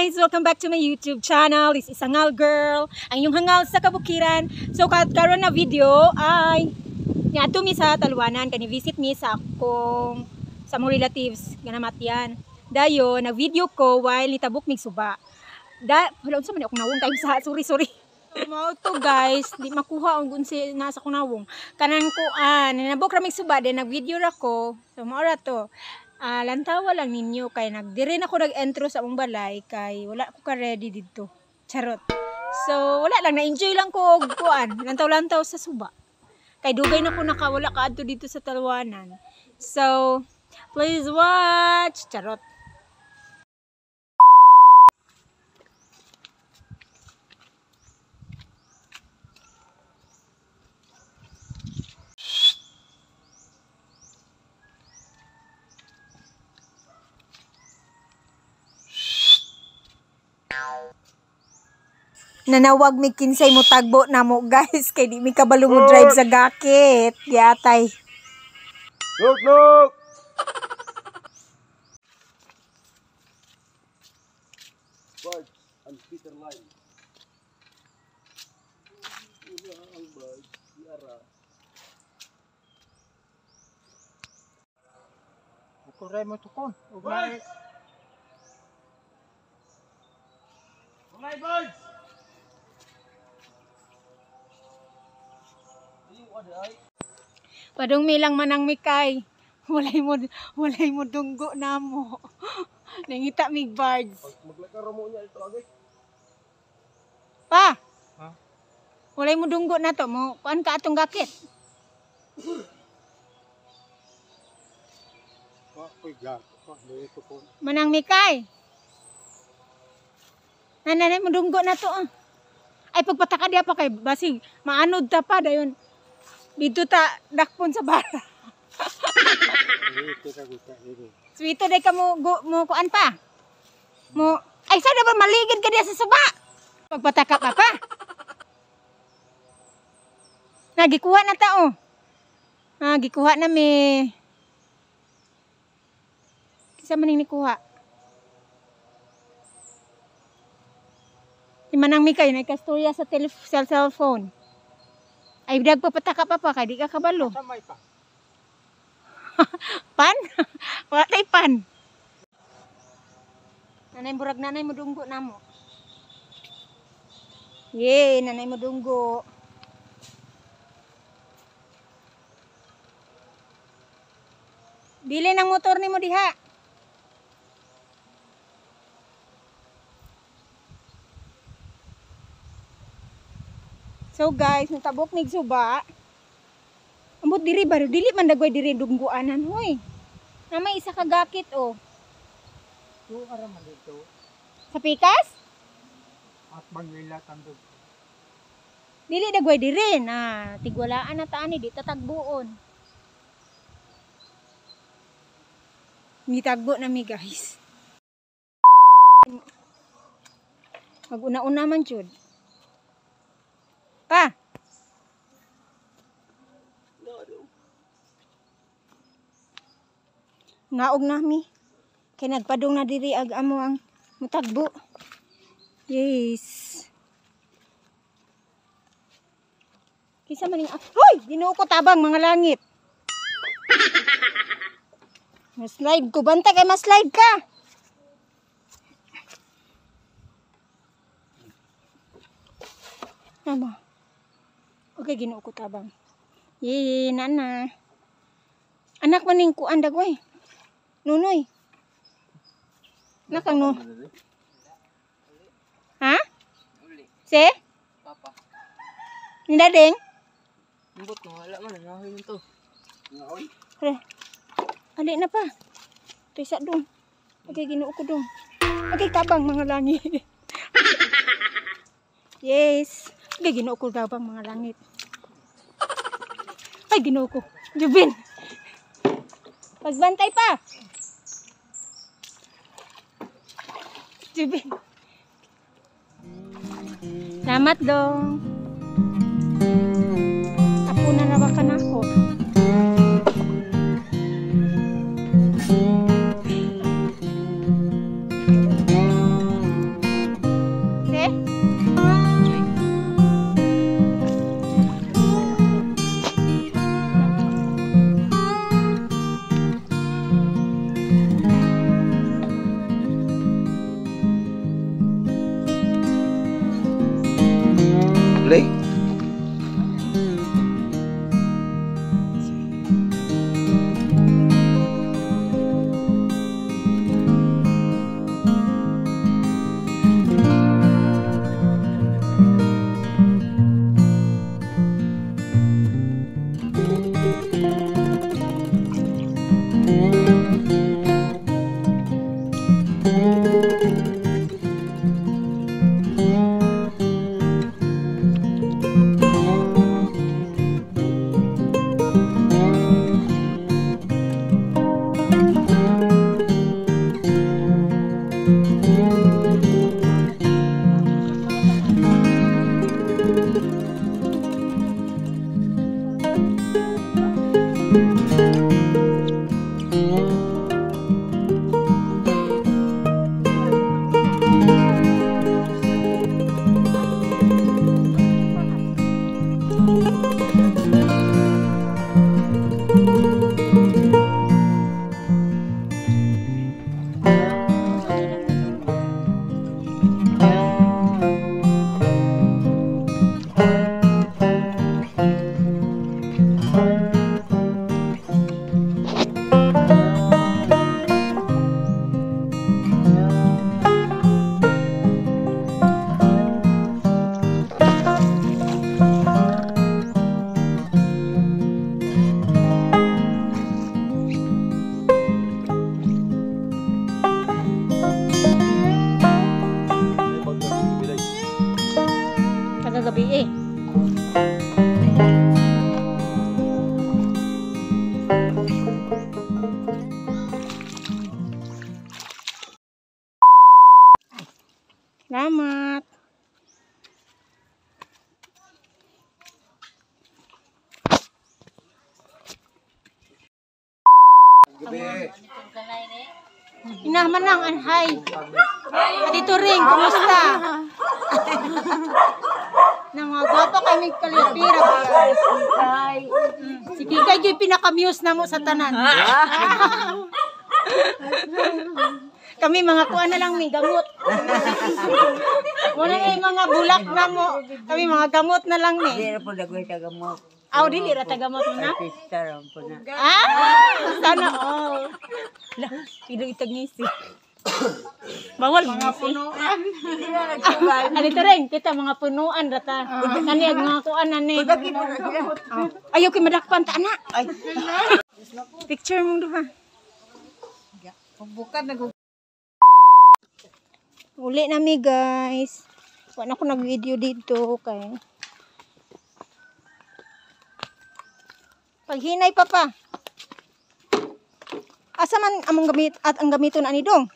Guys! Welcome back to my YouTube channel. This is Hangal Girl, ang iyong hangal sa kabukiran. So karon na video ay niadto mi sa Talwanan, kani visit mi sa akong sa among relatives nga namatyan. Dayon nag-video ko while nitabok mig suba. Da wala unsa man akong nawong time sa sorry. So, mao to guys, di makuha ang unsa nasa akong nawong. Kanang kuan, ninabok ra mig suba then nag-video ra ko. So mao ra to. Lantawa lang ninyo kay nagdiri na ko nag-entro sa among balay kay wala ko ka ready didto. Charot. So wala lang, na-enjoy lang ko og kuan, lantaw-lantaw sa suba. Kay dugay na ko nakawala kaadto dito sa Talwanan. So please watch. Charot. Nanawag mi kinsay mo tagbo na mo guys kay di mi kabalo mo drive sa gakit. Yatay. Look, look. Birds and Peter Line. Ang birds, yara. Kuray mo tukon. Ugnay. Ugnay birds. Padung milang manang mikay. Walay mo dunggo na mo. Nangita mig birds. Maglakar mo niya ito agay. Pa. Ha? Walay mo dunggo na to mo. Kuan ka atong gakit. Manang mikay. Nanay mo dunggo na to ah. Ay pagpataka diya pa kay basig maanod ta pa dayon. Dito ta dakpon sa bara. Sweeto day ka mo mo kuan pa. Mo ay sana ba maligid ka diya sa suba? Pagpataka pa pa. Nagikuha na ta oh. Ah, gikuha na mi. Kinsa man ning nikuha? Si Manang Mikay nagkastorya sa cellphone. Ay nagpapataka pa pa kay di ka kabalo. Samay pa. Pan? Wala tay pan. Nanay burag nanay mo dunggo namo. Yay, nanay mo dunggo. Bili ng motor nimo diha. So guys, natabok mig suba. Ambot diri ba dili man dagway diri dungguanan hoy. Na may isa ka gakit oh. Tuo ra man dito. Sa pikas? At bangila tandog. Dili dagway diri na tigwalaan na ta ani di tatagbuon. Nitagbo na mi guys. Maguna-una man jud. Pa. Ngaog na mi. Kay nagpadung na diri ag amo ang mutagbo. Yes. Kinsa man ning hoy, Ginoo ko tabang mga langit. Maslide ko banta kay maslide ka. Tama. Okay, Ginoo ko tabang. Yee, nana. Anak man ning kuan dagway. Nunoy. Anak ang no. Ha? Se? Papa. Nindading? Ambot no, wala man nangahoy man to. Ngahoy. Pre. Ali na pa. Ito isa dong. Okay, Ginoo ko dong. Okay, tabang mga langit. Yes. Okay, Ginoo ko tabang mga langit. Ay, Ginoo ko. Jubin. Pagbantay pa. Jubin. Salamat dong. Apo na rawa ka na ako. Gabi. Inaman lang, anhay. Ate Turing, kumusta? Na mga gwapa kami kalipira. Si Kikay yung pinaka-muse na mo sa tanan. Kami mga kuan na lang may gamot. Wala na yung mga bulak na mo. Kami mga gamot na lang ni. Pero po dagoy tagamot. Aw, dili ra tagamot mo na. Artista ron po na. Ah! Sana all. Lah, ilong itag ngisi. Bawal mga punuan. Ano ito rin, kita mga punuan rata. Kani ang mga kuan na ni. Oh. Ayaw kay madakpan ta ana. Ay. Picture mong duha. Bukan nag Uli na mi guys. Wala ko nag-video dito kay. Paghinay pa pa. Asa man among gamit at ang gamiton ani dong?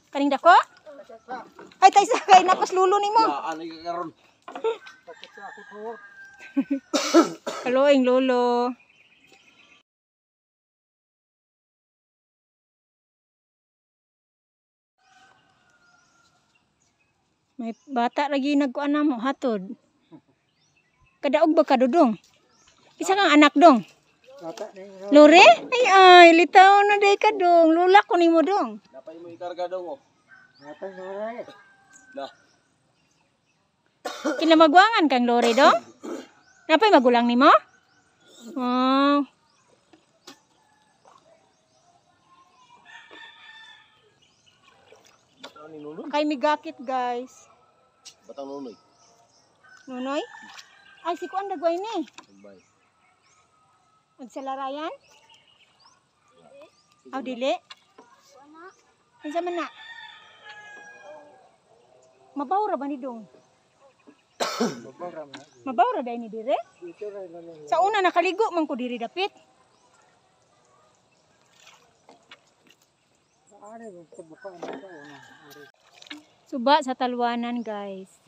Kaning dako? Ay tay sa kay napas lulo nimo. Ano ka karon? Kaloing lolo. May bata lagi nagkuan na mo hatod. Kadaog ba ka dudong? Isa kang anak dong. Lore? Ay ay, litaw na day ka dong. Lula ko nimo dong. Napay mo ikarga dong oh. Na. Kinamagwangan kang lore dong. Napay magulang nimo? Oh. Batang ni Nunoy. Kay migakit guys. Batang Nunoy. Nunoy? Ay, si Kuan Dagway ni. Bye. Magsalarayan? Aw, dili? Kinsa man na? Mabaw ra ba ni dong? Mabaw ra dai ni dire? Sa una nakaligo man ko diri dapit. Suba sa Talwanan, guys.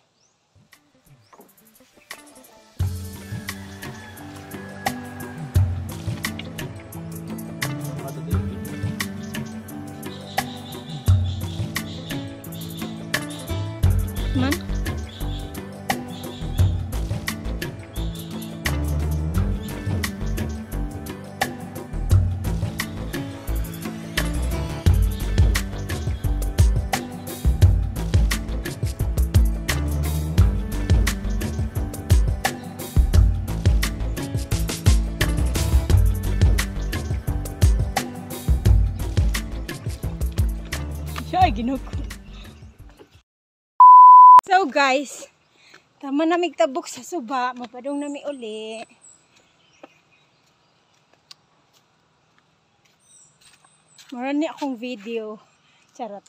Man? Siya ay ginuko. So guys, tama na tabok sa suba, mapadong nami uli. Meron ni akong video. Charot.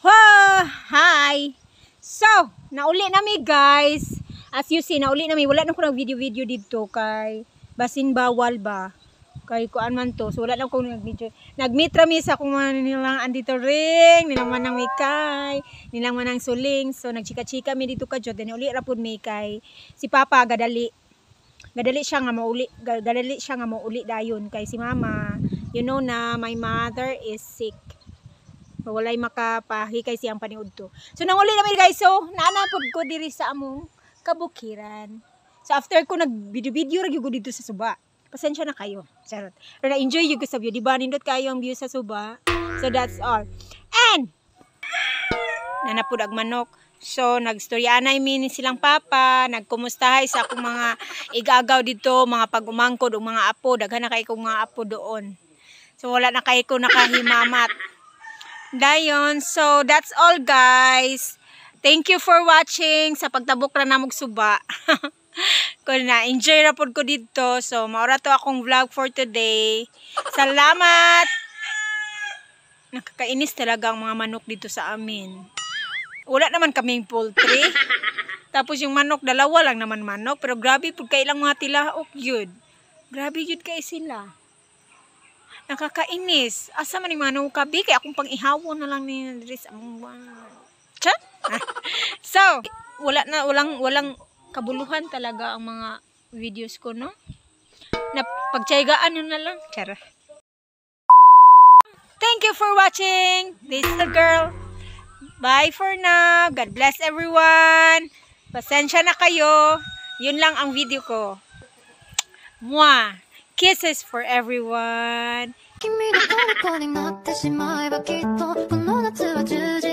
Ha! Hi! So, nauli nami guys. As you see, nauli nami. Wala na ko nag-video-video dito kay basin bawal ba. Kay kuan man to. So, wala na ko nag-video. Nag-meet rami sa akong mga nilang andito ring, nilang manang mikay, nilang manang suling. So, nagchika-chika mi dito ka jud. Then uli ra pud mi kay si Papa gadali. Gadali siya nga mauli, gadali siya nga mauli dayon kay si Mama. You know na my mother is sick. Walay makapahikay siyang paniud to. So nanguli namin guys. So naana pud ko diri sa among kabukiran. So after ko nag-video-video ra gyud ko dito sa suba. Pasensya na kayo. Charot. Pero na-enjoy gyud ko sa view. Di ba nindot kayo ang view sa suba? So that's all. And nanapud ag manok. So nagstoryaanay mi ni silang papa, nagkumustahay sa akong mga igagaw dito, mga pag-umangkod ug mga apo, daghan na kay kong mga apo doon. So wala na kay ko nakahimamat. Dayon, so that's all guys. Thank you for watching sa pagtabok ra namog suba. Kun na enjoy ra pod ko didto. So maura to akong vlog for today. Salamat. Nakakainis talaga ang mga manok dito sa amin. Wala naman kaming poultry. Tapos yung manok, dalawa lang naman manok. Pero grabe pud kay ilang mga tilaok yun. Grabe yun kay sila. Nakakainis. Asa man yung manok kabi? Kaya akong pang-ihawon na lang ni diri sa among Cha? So, wala na, walang kabuluhan talaga ang mga videos ko, no? Na, Pagtsaygaan yun na lang. Chara. Thank you for watching. This is the girl. Bye for now. God bless everyone. Pasensya na kayo. Yun lang ang video ko. Mwah. Kisses for everyone. 君の虜になってしまえばきっとこの夏は充実